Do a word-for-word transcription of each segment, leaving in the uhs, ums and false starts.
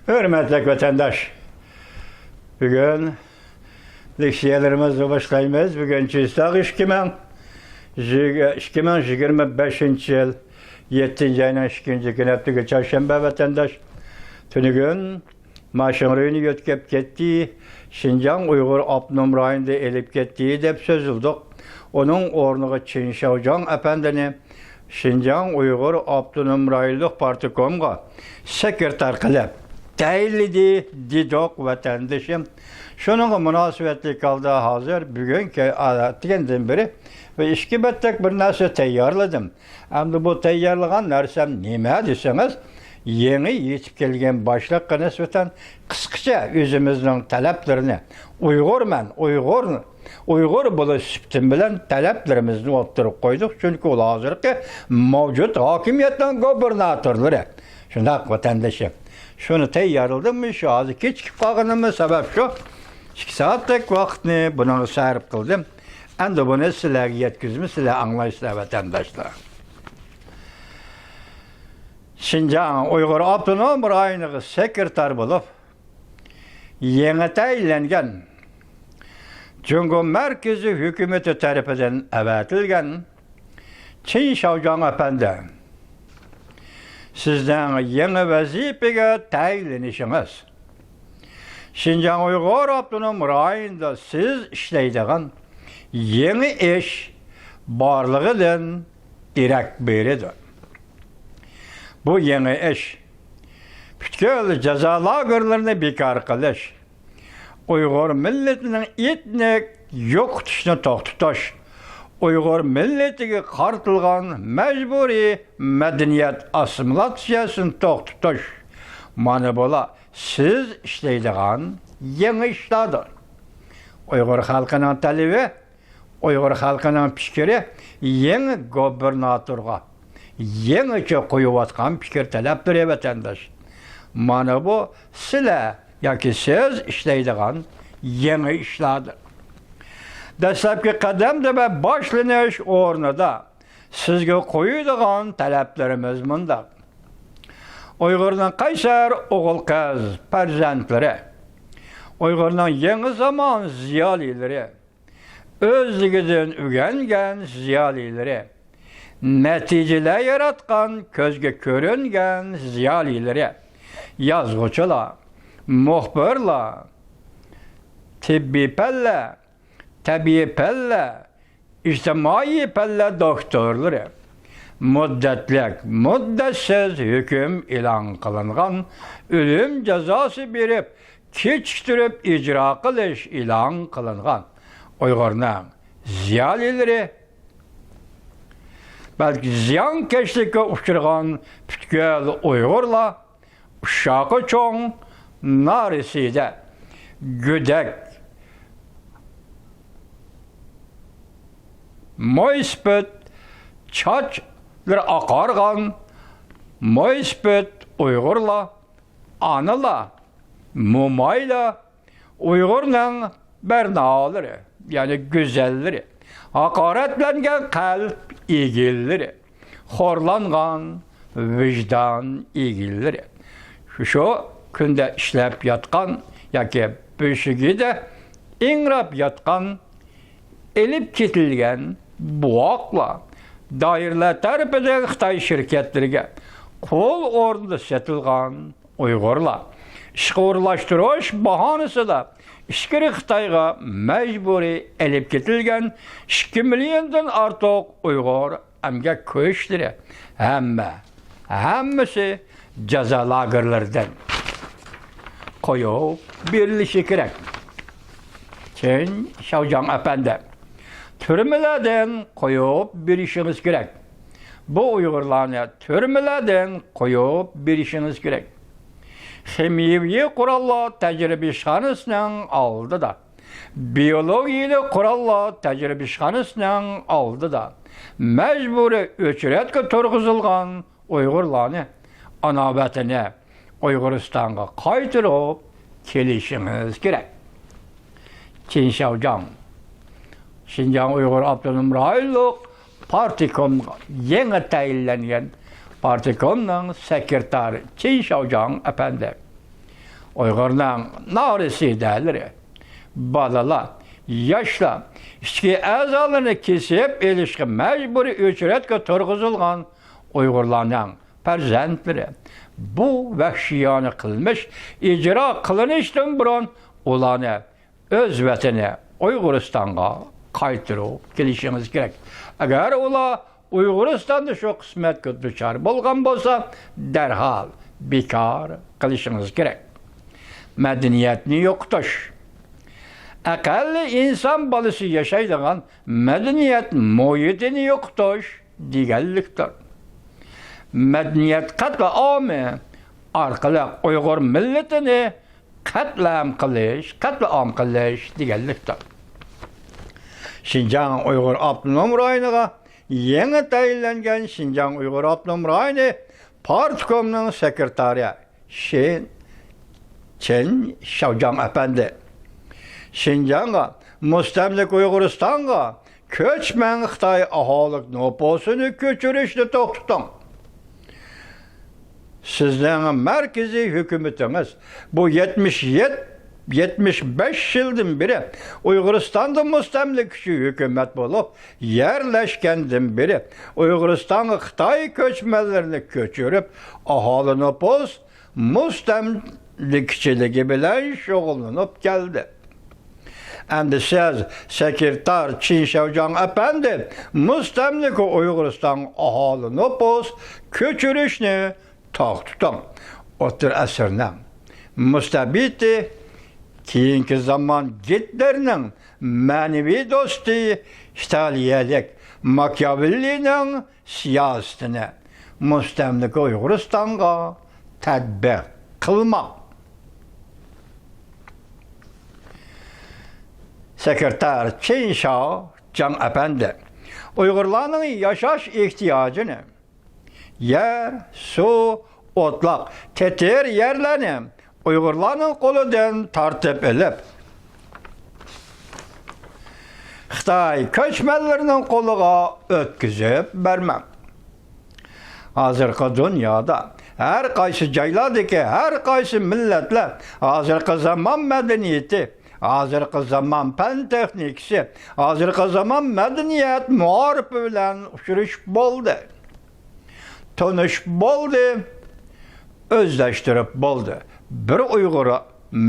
ھۆرمەتلىك ۋەتەنداش، بۈگۈن لېكسىيەلىرىمىزنى باشلايمىز. بۈگۈن چىسلاق ئىككى مىڭ، ئىككى مىڭ يىگىرمە بەشىنچى يىل يەتتىنچى ئاينىڭ ئىككىنچى كۈنى، ھەپتىگە چارشەنبە ۋەتەنداش. تۈنۈگۈن ماشىڭرۇينى يۆتكەپ كەتتى. شىنجاڭ ئۇيغۇر ئاپتونوم رايونىدا ئېلىپ كەتتى دەپ سۆزلىدۇق. ئۇنىڭ ئورنىغا چىن شياۋجياڭ ئەپەندىنى شىنجاڭ ئۇيغۇر ئاپتونوم رايونلۇق پارتكومغا سېكرېتار قىلىپ تەيىنلىدى دېدۇق، ۋەتەندىشىم. شۇنىڭغا مۇناسىۋەتلىك ھالدا ھازىر بۈگۈنكى ئەتىگەندىن بېرى بىر ئىككى بەتتەك بىر نەرسە تەييارلىدىم. ئەمدى بۇ تەييارلىغان نەرسەم نېمە دېسىڭىز، يېڭى يېتىپ كەلگەن باشلىققا نىسبەتەن قىسقىچە ئۆزىمىزنىڭ تەلەپلىرىنى، ئۇيغۇرمەن، ئۇيغۇر، ئۇيغۇر بولۇش سۈپىتىم بىلەن تەلەپلىرىمىزنى ئوتتۇرىغا قويدۇق. چۈنكى ئۇلار ھازىرقى مەۋجۇت ھاكىمىيەتنىڭ گۇبېرناتورلىرى. شۇنداق، ۋەتەندىشىم. شۇنى تەييارلىدىم. شۇ ھازىر كېچىكىپ قالغىنىمنىڭ سەۋەب شۇ. ئىككى سائەتتەك ۋاقىتنى بۇنىڭغا سەرپ قىلدىم. ئەمدى بۇنى سىلەرگە يەتكۈزىمىز، سىلەر ئاڭلايسىلەر، ۋەتەنداشلار. شىنجاڭ ئۇيغۇر ئاپتونوم رايونىغا سېكرېتار بولۇپ يېڭى تەيىنلەنگەن، جۇڭگو مەركىزىي ھۆكۈمىتى تەرىپىدىن ئەۋەتىلگەن چىن شياۋجياڭ ئەپەندى، سىزنىڭ يېڭى ۋەزىپىگە تەيىنلىنىشىڭىز شىنجاڭ ئۇيغۇر ئاپتونوم رايونىدا سىز ئىشلەيدىغان يېڭى ئىش بارلىقىدىن دېرەك بېرىدۇ. بۇ يېڭى ئىش پۈتكۈل جازا لاگېرلىرىنى بىكار قىلىش، ئۇيغۇر مىللىتىنىڭ ئېتنىك يوقىتىشىنى توختىتىش، ئۇيغۇر مىللىتىگە قارىتىلغان مەجبۇرىي مەدەنىيەت ئاسسىمىلياتسىيەسىنى توختىتىش، مانا بۇلار سىز ئىشلەيدىغان يېڭى ئىشلاردۇر. ئۇيغۇر خەلقىنىڭ تەلىپى، ئۇيغۇر خەلقىنىڭ پىكرى يېڭى گۇبېرناتورغا يېڭىچە قويۇۋاتقان پىكىر تەلەپلىرى، ۋەتەنداش. مانا بۇ سىلەر ياكى سىز ئىشلەيدىغان يېڭى ئىشلاردۇر. دەسلەپكى قەدەمدە ۋە باشلىنىش ئورنىدا سىزگە قويىدىغان تەلەپلىرىمىز مۇنداق. ئۇيغۇرنىڭ قەيسەر ئوغۇل-قىز پەرزەنتلىرى، ئۇيغۇرنىڭ يېڭى زامان زىيالىيلىرى، ئۆزلۈكىدىن ئۆگەنگەن زىيالىيلىرى، نەتىجىلەر ياراتقان كۆزگە كۆرۈنگەن زىيالىيلىرى، يازغۇچىلار، مۇخبىرلار، تېببىي پەنلەر، تەبىئىي پەنلەر، ئىجتىمائىي پەنلەر دوكتورلىرى، مۇددەتلىك، مۇددەتسىز ھۆكۈم ئېلان قىلىنغان، ئۆلۈم جازاسى بېرىپ، كېچىكتۈرۈپ ئىجرا قىلىش ئېلان قىلىنغان ئۇيغۇرنىڭ زىيالىيلىرى، بەلكى زىيانكەشلىككە ئۇچرىغان پۈتكۈل ئۇيغۇرلار، ئۇششاقى چوڭ، نارەسىدە، گۆدەك، مويسىپىت، چاچلىرى ئاقارغان، مويسىپىت ئۇيغۇرلار، ئانىلار، مومايلار، ئۇيغۇرنىڭ بەرنالىرى، يەنى گۈزەللىرى، ھاقارەتلەنگەن قەلب ئىگىلىرى، خورلانغان ۋىجدان ئىگىلىرى، شۇ كۈندە ئىشلەپ ياتقان ياكى بۆشۈكىدە ئىڭراپ ياتقان، ئېلىپ كېتىلگەن بوۋاقلار، دائىرىلەر تەرىپىدىن خىتاي شىركەتلىرىگە قۇل ئورنىدا سېتىلغان ئۇيغۇرلار، ئىشقا ئورۇنلاشتۇرۇش باھانىسىدا ئىچكىرى خىتايغا مەجبۇرىي ئېلىپ كېتىلگەن ئىككى مىليوندىن ئارتۇق ئۇيغۇر ئەمگەك كۈچلىرى، ھەممە، ھەممىسى جازا لاگېرلىرىدىن قويۇپ بېرىلىشى كېرەك. چېن شياۋجياڭ ئەپەندى، تۈرمىلەردىن قويۇپ بېرىشىڭىز كېرەك. بۇ ئۇيغۇرلارنى تۈرمىلەردىن قويۇپ بېرىشىڭىز كېرەك. خىمىيەۋى قوراللار تەجرىبە ئىشخانىسىنىڭ ئالدىدا، بىيولوگىيەلىك قوراللار تەجرىبە ئىشخانىسىنىڭ ئالدىدا مەجبۇرىي ئۆچرەتكە تۇرغۇزۇلغان ئۇيغۇرلارنى ئانا ۋەتىنى ئۇيغۇرىستانغا قايتۇرۇپ كېلىشىڭىز كېرەك. چېن شياۋجياڭ، شىنجاڭ ئۇيغۇر ئاپتونوم رايونلۇق پارتكومغا يېڭى تەيىنلەنگەن پارتكومنىڭ سېكرېتارى چېن شياۋجياڭ ئەپەندى. ئۇيغۇرنىڭ نارەسىدىلىرى، بالىلار، ياشلار، ئىچكى ئەزالىرىنى كېسىپ ئېلىشقا مەجبۇرىي ئۆچرەتكە تۇرغۇزۇلغان ئۇيغۇرلارنىڭ پەرزەنتلىرى بۇ ۋەھشىيانە قىلمىش ئىجرا قىلىنىشتىن بۇرۇن ئۇلارنى ئۆز ۋەتىنى ئۇيغۇرىستانغا قايتۇرۇپ كېلىشىڭىز كېرەك. ئەگەر ئۇلار ئۇيغۇرىستاندا شۇ قىسمەتكە دۇچار بولغان بولسا، دەرھال بىكار قىلىشىڭىز كېرەك. مەدەنىيەتنى يوقىتىش، ئەقەللىي ئىنسان بالىسى ياشايدىغان مەدەنىيەت مۇھىتىنى يوقىتىش دېگەنلىكتۇر. مەدەنىيەت قەتلىئامى ئارقىلىق ئۇيغۇر مىللىتىنى قەتلىئام قىلىش، قەتلىئام قىلىش دېگەنلىكتۇر. شىنجاڭ ئۇيغۇر ئاپتونوم رايونىغا يېڭى تەيىنلەنگەن شىنجاڭ ئۇيغۇر ئاپتونوم رايونى پارتكومنىڭ سېكرېتارى شېن چېن شاۋجاڭ ئەپەندى، شىنجاڭغا، مۇستەملىكە ئۇيغۇرىستانغا كۆچمەن خىتاي ئاھالىلىك نوپۇسىنى كۆچۈرۈشنى توختىتىڭ. سىزنىڭ مەركىزىي ھۆكۈمىتىڭىز بۇ يەتمىش يەتتە، يەتمىش بەش يىلدىن بېرى ئۇيغۇرىستاندا مۇستەملىكىچى ھۆكۈمەت بولۇپ يەرلەشكەندىن بېرى، ئۇيغۇرىستانغا خىتاي كۆچمەنلىرىنى كۆچۈرۈپ، ئاھالە نوپۇس مۇستەملىكىچىلىكى بىلەن شۇغۇللىنىپ كەلدى. ئەمدى سىز، سېكرېتار چىن شياۋجياڭ ئەپەندى، مۇستەملىكە ئۇيغۇرىستان ئاھالە نوپۇس كۆچۈرۈشنى توختىتىڭ. ئوتتۇرا ئەسىرنىڭ مۇستەبىتى، كېيىنكى زامان گىتلېرنىڭ مەنىۋى دوستى، ئىتالىيەلىك ماكىياۋېللىنىڭ سىياسىتىنى مۇستەملىكە ئۇيغۇرىستانغا تەتبىق قىلماڭ. سېكرېتار چىن شياۋجياڭ ئەپەندى، ئۇيغۇرلارنىڭ ياشاش ئېھتىياجىنى، يەر، سۇ، ئوتلاق، تېتىر يەرلەرنى ئۇيغۇرلارنىڭ قولىدىن تارتىپ ئېلىپ، خىتاي كۆچمەنلىرىنىڭ قولىغا ئۆتكۈزۈپ بەرمەڭ. ھازىرقى دۇنيادا ھەر قايسى جايلاردىكى ھەر قايسى مىللەتلەر ھازىرقى زامان مەدەنىيىتى، ھازىرقى زامان پەن تېخنىكىسى، ھازىرقى زامان مەدەنىيەت مائارىپى بىلەن ئۇچرىشىپ بولدى. تونۇشۇپ بولدى، ئۆزلەشتۈرۈپ بولدى. بىر ئۇيغۇر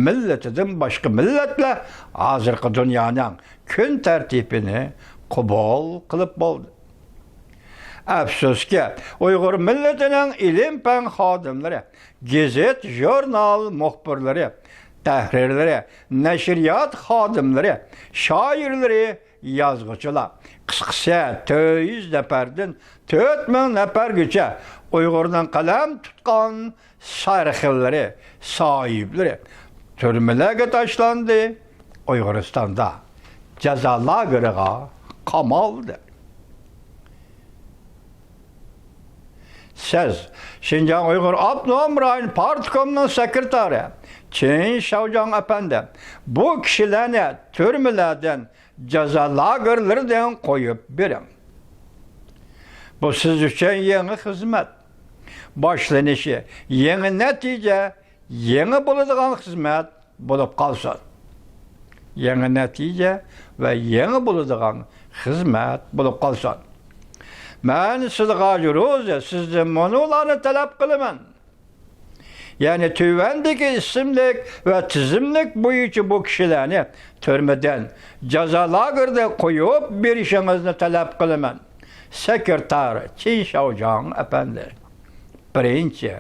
مىللىتىدىن باشقا مىللەتلەر ھازىرقى دۇنيانىڭ كۈن تەرتىپىنى قوبۇل قىلىپ بولدى. ئەپسۇسكى، ئۇيغۇر مىللىتىنىڭ ئىلىم-پەن خادىملىرى، گېزىت-ژۇرنال مۇخبىرلىرى، تەھرىرلىرى، نەشرىيات خادىملىرى، شائىرلىرى، يازغۇچىلار، قىسقىسى، تۆت يۈز نەپەردىن تۆت مىڭ نەپەرگىچە ئۇيغۇرنىڭ قەلەم تۇتقان سەرخىللىرى، ساھىبلىرى تۈرمىلەرگە تاشلاندى، ئۇيغۇرىستاندا جازا لاگېرىغا قامالدى. سىز، شىنجاڭ ئۇيغۇر ئاپتونوم رايون پارتكومنىڭ سېكرېتارى چېن شياۋجياڭ ئەپەندى، بۇ كىشىلەرنى تۈرمىلەردىن، جازا لاگېرلىرىدىن قويۇپ بېرىڭ. بۇ سىز ئۈچۈن يېڭى خىزمەت باشلىنىشى، يېڭى نەتىجە، يېڭى بولىدىغان خىزمەت بولۇپ قالسۇن. يېڭى نەتىجە ۋە يېڭى بولىدىغان خىزمەت بولۇپ قالسۇن. مەن سىزغا روزى، سىزدىن مۇنۇلارنى تەلەپ قىلىمەن. يەنى تۆۋەندىكى ئىسىملىك ۋە تىزىملىك بويىچە بۇ كىشىلەرنى تۈرمىدىن، جازا لاگېرىدىن قويۇپ بېرىشىڭىزنى تەلەپ قىلىمەن. سېكرېتار چىن شياۋجياڭ ئەپەندى. بىرىنچى،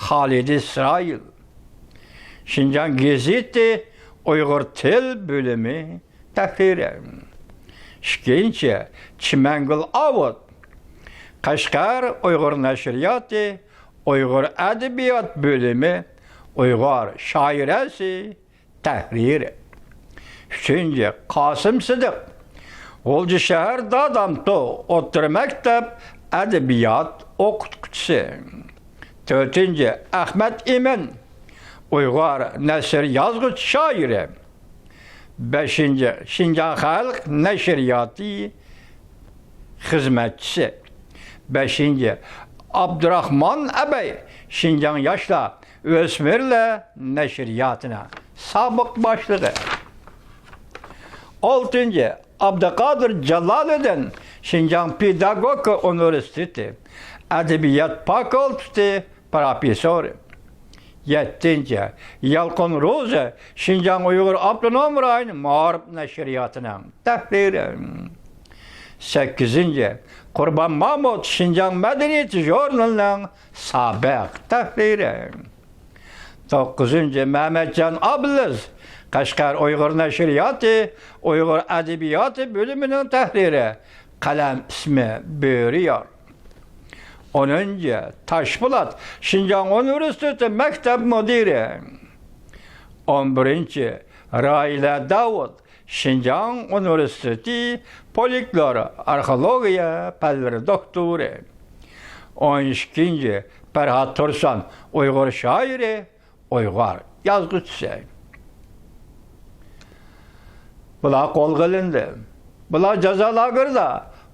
خالىد ئىسرائىل. شىنجاڭ گېزىتى ئۇيغۇر تىل بۆلۈمى تەھرىرى. ئىككىنچى، چىمەنگۈل ئاۋۇت. قەشقەر ئۇيغۇر نەشرىياتى ئۇيغۇر ئەدەبىيات بۆلۈمى ئۇيغۇر شائىرەسى تەھرىرى. ئۈچىنچى، قاسىم سىدىق. غۇلجا شەھەر دادامتو ئوتتۇرا مەكتەپ ئەدەبىيات ئوقۇتقۇچىسى. تۆتىنچى، ئەخمەت ئىمىن. ئۇيغۇر نەسر يازغۇچى شائىرى. بەشىنچى، شىنجاڭ خەلق نەشرىياتى خىزمەتچىسى. بەشىنچى، ئابدۇراخمان ئەبەي، شىنجاڭ ياشلار، ئۆسمۈرلەر نەشرىياتىنىڭ سابىق باشلىقى. ئالتىنچى، ئابدۇقادىر جالالىدىن، شىنجاڭ پېداگوگىكا ئۇنىۋېرسىتېتى ئەدەبىيات فاكۇلتېتى پروفېسسورى. يەتتىنچى، يالقۇن روزى، شىنجاڭ ئۇيغۇر ئاپتونوم رايون مائارىپ نەشرىياتىنىڭ تەھرىرى. سەككىزىنچى، قۇربان مامۇت، شىنجاڭ مەدەنىيىتى ژۇرنىلىنىڭ سابىق تەھرىرى. توققۇزىنچى، مەمەتجان ئابلىز، قەشقەر ئۇيغۇر نەشرىياتى ئۇيغۇر ئەدەبىياتى بۆلۈمىنىڭ تەھرىرى، قەلەم ئىسمى بۆرىيار. ئونىنچى، تاشپولات، شىنجاڭ ئۇنىۋېرسىتېتى مەكتەپ مۇدىرى. ئون بىرىنچى، راھىلە داۋۇت، شىنجاڭ ئۇنىۋېرسىتېتى فولكلور، ئارخېئولوگىيە پەنلىرى دوكتورى. ئون ئىككىنچى، پەرھات تۇرسۇن، ئۇيغۇر شائىرى، ئۇيغۇر يازغۇچىسى. بۇلار قولغا ئېلىندى. بۇلار جازا لاگېرىدا.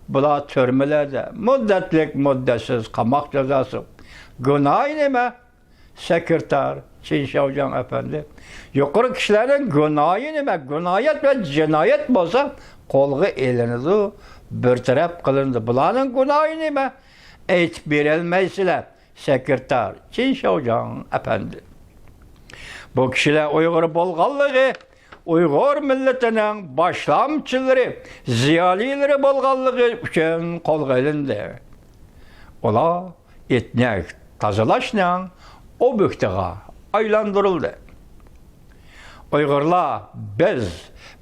بۇلار تۈرمىلەردە مۇددەتلىك، مۇددەتسىز قاماق جازاسى. گۇناھى نېمە؟ سېكرېتار چېن شياۋجياڭ ئەپەندى. يۇقىرى كىشىلەرنىڭ گۇناھى نېمە؟ گۇنايەت ۋە جىنايەت بولسا قولغا ئېلىنىدۇ، بىر تەرەپ قىلىنىدۇ. بۇلارنىڭ گۇناھى نېمە؟ ئېيتىپ بېرەلمەيسىلەر، سېكرېتار چېن شياۋجياڭ ئەپەندى. بۇ كىشىلەر ئۇيغۇر بولغانلىقى، ئۇيغۇر مىللىتىنىڭ باشلامچىلىرى، زىيالىيلىرى بولغانلىقى ئۈچۈن قولغا ئېلىندى. ئۇلار ئېتنىك تازىلاشنىڭ ئوبيېكتىغا ئايلاندۇرۇلدى. ئۇيغۇرلار، بىز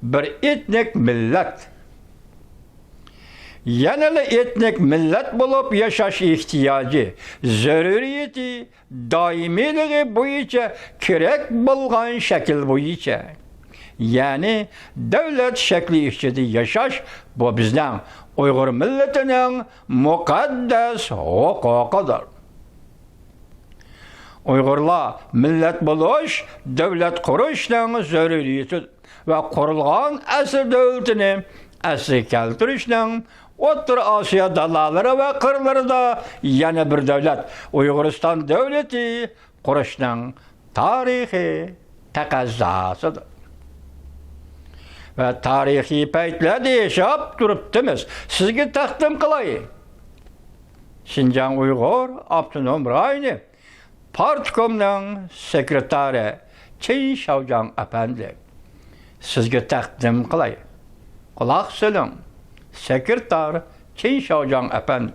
بىر ئېتنىك مىللەت. يەنىلا ئېتنىك مىللەت بولۇپ ياشاش ئېھتىياجى، زۆرۈرىيىتى، دائىمىيلىقى بويىچە كېرەك بولغان شەكىل بويىچە، يەنى دۆلەت شەكلى ئىچىدە ياشاش، بۇ بىزنىڭ ئۇيغۇر مىللىتىنىڭ مۇقەددەس ھوقۇقىدۇر. ئۇيغۇرلار مىللەت بولۇش، دۆلەت قۇرۇشنىڭ زۆرۈرىيىتى ۋە قۇرۇلغان ئەسلى دۆلىتىنى ئەسلىگە كەلتۈرۈشنىڭ، ئوتتۇرا ئاسىيا دالالىرى ۋە قىرلىرىدا يەنە بىر دۆلەت، ئۇيغۇرىستان دۆلىتى قۇرۇشنىڭ تارىخىي تەقەززاسىدۇر. ۋە تارىخىي پەيتلەردە ياشاپ تۇرۇپتىمىز. سىزگە تەقدىم قىلاي. شىنجاڭ ئۇيغۇر ئاپتونوم رايونى پارتكومنىڭ سېكرېتارى چېن شياۋجياڭ ئەپەندى، سىزگە تەقدىم قىلاي. قۇلاق سېلىڭ، سېكرېتار چېن شياۋجياڭ ئەپەندى.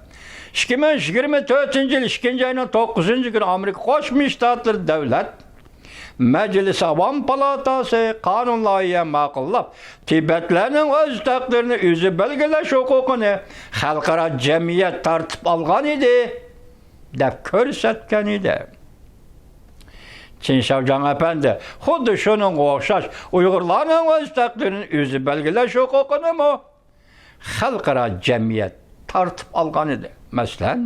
ئىككى مىڭ يىگىرمە تۆتىنچى يىل ئىككىنچى ئاينىڭ توققۇزىنچى كۈنى ئامېرىكا قوشما شتاتلىرى دۆلەت مەجلىسى ئاۋام پالاتاسى قانۇن لايىھە ماقۇللاپ، تىبەتلەرنىڭ ئۆز تەقدىرىنى ئۆزى بەلگىلەش ھوقۇقىنى خەلقئارا جەمئىيەت تارتىپ ئالغان ئىدى، دەپ كۆرسەتكەن ئىدى. چېن شياۋجياڭ ئەپەندى خۇددى شۇنىڭغا ئوخشاش ئۇيغۇرلارنىڭ ئۆز تەقدىرىنى ئۆزى بەلگىلەش ھوقۇقىنىمۇ خەلقئارا جەمئىيەت تارتىپ ئالغان ئىدى. مەسىلەن،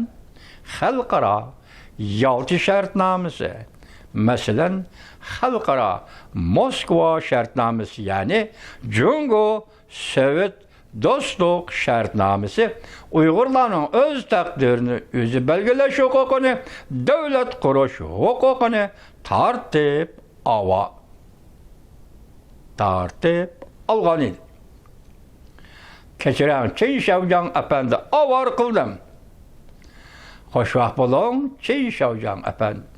خەلقئارا يالتا شەرتنامىسى، مەسىلەن، خەلقئارا موسكۋا شەرتنامىسى، يەنى جۇڭگو سوۋېت دوستلۇق شەرتنامىسى ئۇيغۇرلارنىڭ ئۆز تەقدىرىنى ئۆزى بەلگىلەش ھوقۇقىنى، دۆلەت قۇرۇش ھوقۇقىنى تارتىپ ئاۋا-، تارتىپ ئالغان ئىدى. كەچۈرۈڭ، چېن شياۋجياڭ ئەپەندى، ئاۋارە قىلدىم. خوش ۋاقىت بولۇڭ، چېن شياۋجياڭ ئەپەندى.